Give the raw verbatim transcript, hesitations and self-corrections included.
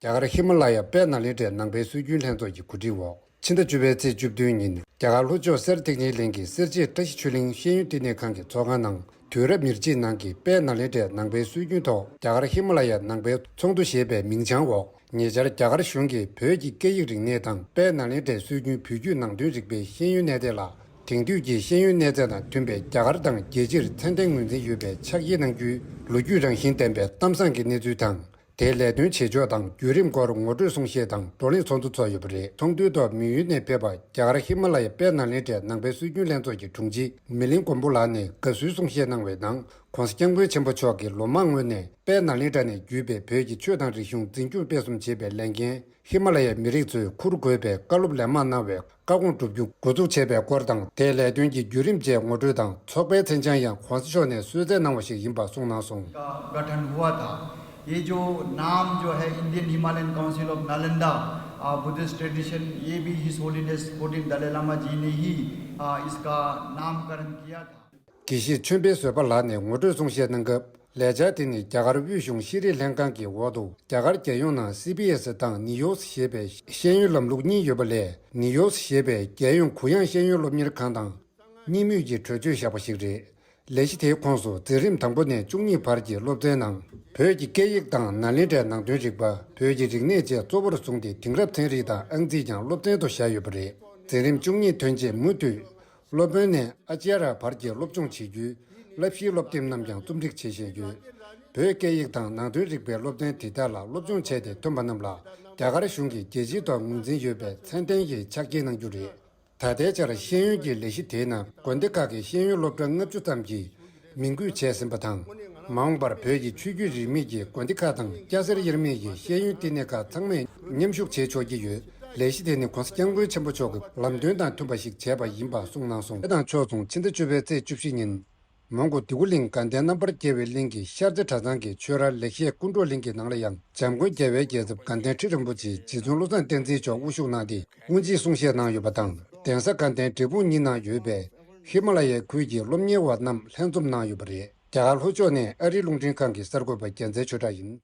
རྒྱ་གར་ཧི་མ་ལ་ཡ་དཔལ་ནཱ་ལེནྡྲའི་ནང་པའི་སྲོལ་རྒྱུན་ལྷན་ཚོགས་ཀྱི་གོ་སྒྲིག་འོག་ཕྱི་ཟླ་བཅུ་པའི་ཚེས་བཅུ་བདུན་ཉིན་རྒྱ་གར་ལྷོ་ཕྱོགས་སེར་ཐིག་ཉིན་གླིང་གི་སེར་བྱེས་བཀྲ་ཤིས་ཆོས་གླིང་ཤེས་ཡོན་བསྟི་གནས་ཁང་གི་ཚོགས་ཁང་ནང་། དུས་རབས་ཉེར་གཅིག་ནང་གི་དཔལ་ནཱ་ལེནྡྲའི་ནང་པའི་སྲོལ་རྒྱུན་ཐོག་རྒྱ་གར་ཧི་མ་ལ་ཡ་ནང་པའི་ཚོགས་འདུ་ཞེས་པའི་མིང་བྱང་འོག་ཉེ་ཆར་རྒྱ་གར་གཞུང་གིས་བོད་ཀྱི་སྐད་ཡིག་རིག་གནས་དང་དཔལ་ནཱ་ལེནྡྲའི་སྲོལ་རྒྱུན་བོད་བརྒྱུད་ནང་དོན་རིག་པའི་ཤེས་ཡོན་གནས་ཚད་ལ། དེང་དུས་ཀྱི་ཤེས་ཡོན་གནས་ཚད་དང་མཐུན་པའི་རྒྱ་གར་དང་རྒྱལ་སྤྱིར་མཚན་ལྡན་ངོས་འཛིན་ཡོད་པའི་ཕྱག་ཡིག་གནང་རྒྱུའི་ལོ་རྒྱུས་རང་བཞིན་ལྡན་པའི་གཏམ་བཟང་གི་གནས་ཚུལ་དང་། དེའི་ལས་དོན་བྱེད་ཕྱོགས་དང་བརྒྱུད་རིམ་སྐོར་ངོ་སྤྲོད་གསུང་བཤད་དང་བགྲོ་གླེང་ཚོགས་འདུ་ཚོགས་ཡོད་པ་རེད། ཚོགས་འདུའི་ཐོག་དམིགས་ཡུལ་ནས་ཕེབས་པ་རྒྱ་གར་ཧི་མ་ལ་ཡའི་དཔལ་ནཱ་ལེནྡྲའི་ནང་པའི་སྲོལ་རྒྱུན་ལྷན་ཚོགས་ཀྱི་དྲུང་ཆེ་མི་ལིང་མགོན་པོ་ལགས་ནས་དགའ་བསུའི་གསུང་བཤད་གནང་བའི་ནང་། ༸གོང་ས་༸སྐྱབས་མགོན་ཆེན་པོ་མཆོག་གིས་ལོ་མང་སྔོན་ནས་དཔལ་ནཱ་ལེནྡྲ་ནས་བརྒྱུད་པའི་བོད་ཀྱི་ཆོས་དང་རིག་གཞུང་འཛིན་སྐྱོང་སྤེལ་གསུམ་བྱེད་པའི་ལས་འགན་ཧི་མ་ལ་ཡའི་མི་རིགས་ཚོས་འཁུར་དགོས་པའི་བཀའ་སློབ་ལན་མང་གནང་བའི་བཀའ་དགོངས་སྒྲུབ་རྒྱུ་འགོ་འཛུགས་བྱས་པའི་སྐོར་དང་། དེའི་ལས་དོན་གྱི་བརྒྱུད་རིམ་བཅས་ངོ་སྤྲོད་དང་། ཚོགས་པའི་མཚན་བྱང་ཡང་༸གོང་ས་མཆོག་ནས་གསོལ་སྩལ་གནང་བ་ཞིག་ཡིན་པ་གསུངས་གནང་སོང་། का गठन हुआ था। ये जो नाम जो है Indian Himalayan Council of Nalanda, uh, Buddhist tradition, ये भी His Holiness fourteen Dalai Lama जी ने ही, आ, इसका नामकरण किया था। དགེ་བཤེས་ཆོས་འཕེལ་བཟོད་པ་ལགས་ནས་ངོ་སྤྲོད་གསུང་བཤད་གནང་སྐབས། ལས་འཆར་དེ་ནི་རྒྱ་གར་དབུས་གཞུང་ཤེས་རིག་ལྷན་ཁང་གི་འོག་ཏུ་རྒྱ་གར་རྒྱལ་ཡོངས་ནང་སི་བི་ཨེ་སི་དང་ནིའུ་ཡོག་ཞེས་པའི་ཤེས་ཡོན་ལམ་ལུགས་གཉིས་ཡོད་པ་ལས། ནིའུ་ཡོག་ཞེས་པའི་རྒྱལ་ཡོངས་གུ་ཡངས་ཤེས་ཡོན་སློབ་གཉེར་ཁང་དང་། གཉིས་མོས་ཀྱི་གྲོས་ཆོད་བཞག་པ་ཞིག་རེད། ལས་གཞི་དེའི་ཁོངས་སུ་འཛིན་རིམ་དང་པོ་ནས་བཅུ་གཉིས་བར་གྱི་སློབ་ཚན་ནང་། བོད་ཀྱི་སྐད་ཡིག་དང་ནཱ་ལེནྡྲའི་ནང་དོན་རིག་པ། བོད་ཀྱི་རིག་གནས་བཅས་གཙོ་བོར་བཟུང་སྟེ་དེང་རབས་ཚན་རིག་དང་ཨང་རྩིས་ཀྱང་སློབ་ཚན་དུ་བཞག་ཡོད་པ་རེད། འཛིན་རིམ་བཅུ་གཉིས་ཐོན་རྗེས་མུ་མཐུད། སློབ་དཔོན་ནས་ཨ་ཅཱརྱ་བར་གྱི་སློབ་སྦྱོང་བྱེད་རྒྱུའི་བསླབ་གཞིའི་སློབ་དེབ་རྣམས་ཀྱང་རྩོམ་སྒྲིག་བྱེད་བཞིན་ཡོད། བོད་སྐད་ཡིག་དང་ནང་དོན་རིག་པའི་སློབ་ཚན་དེ་དག་ལ་སློབ་སྦྱོང་བྱས་ཏེ་ཐོན་པ་རྣམས་ལ་རྒྱ་གར་གཞུང་གིས་རྒྱལ་སྤྱིའི་ཐོག་ངོས་འཛིན་ཡོད་པའི་མཚན་ལྡན་གྱི་ཕྱག་འཁྱེར་གནང་རྒྱུ་རེད། ད་ལྟའི་ཆར་ཤེས་ཡོན་གྱི་ལས་གཞི་དེའི་ནང་དགོན་སྡེ་ཁག་གི་ཤེས་ཡོན་སློབ་གྲྭ་ལྔ་བཅུ་ཙམ་གྱིས་མིང་འགོད་བྱས་ཟིན་པ་དང་། མ་འོངས་པར་བོད་ཀྱི་ཆོས་བརྒྱུད་རིས་མེད་ཀྱི་དགོན་སྡེ་ཁག་དང་སྐྱ་སེར་དབྱེར་མེད་ཀྱི་ཤེས་ཡོན་བསྟི་གནས་ཁག་ཚང་མས་མཉམ་ཞུགས་བྱེད་ཆོག་གི་ཡོད། ལས་གཞི་དེ་ནི་༸གོང་ས་༸སྐྱབས་མགོན་ཆེན་པོ་མཆོག་གི་ལམ་སྟོན་དང་མཐུན་པ་ཞིག་བྱས་པ་ཡིན་པ་གསུངས་གནང་སོང་། དེ་དང་ཕྱོགས་མཚུངས་ཕྱི་ཟླ་བཅུ་པའི་ཚེས་བཅུ་བཞི་ཉིན། མོན་གྷོ་དིའུ་གླིང་དགའ་ལྡན་རྣམ་པར་རྒྱལ་བའི་གླིང་གི་ཤར་རྩེ་གྲྭ་ཚང་གི་ཆོས་རར་ལེགས་བཤད་ཀུན་སྒྲོག་གླིང་གི་ནང་ལ་ཡང་འཇམ་མགོན་རྒྱལ་བའི་རྒྱལ་ཚབ་དགའ་ལྡན་ཁྲི་རིན་པོ་ཆེ་རྗེ་བཙུན་བློ་བཟང་བསྟན་འཛིན་མཆོག་དབུ་བཞུགས་གནང་སྟེ་དབུ་འབྱེད་གསུང་བཤད་གནང་ཡོད་པ་དང་། གདན་ས་དགའ་ལྡན་འབྲས་སྤུངས་གཉིས་ནང་ཡོད་པའི་ཧི་མ་ལ་ཡའི་ཁུལ་གྱི་སློབ་གཉེར་བ་རྣམས་ལྷན་འཛོམས་གནང་ཡོད་པ་རེད། རྒྱ་གར་ལྷོ་ཕྱོགས་ནས་ཨ་རིའི་རླུང་འཕྲིན་ཁང་གི་གསར་འགོད་པ་རྒྱལ་མཚན་ཆོས་གྲགས་ཡིན།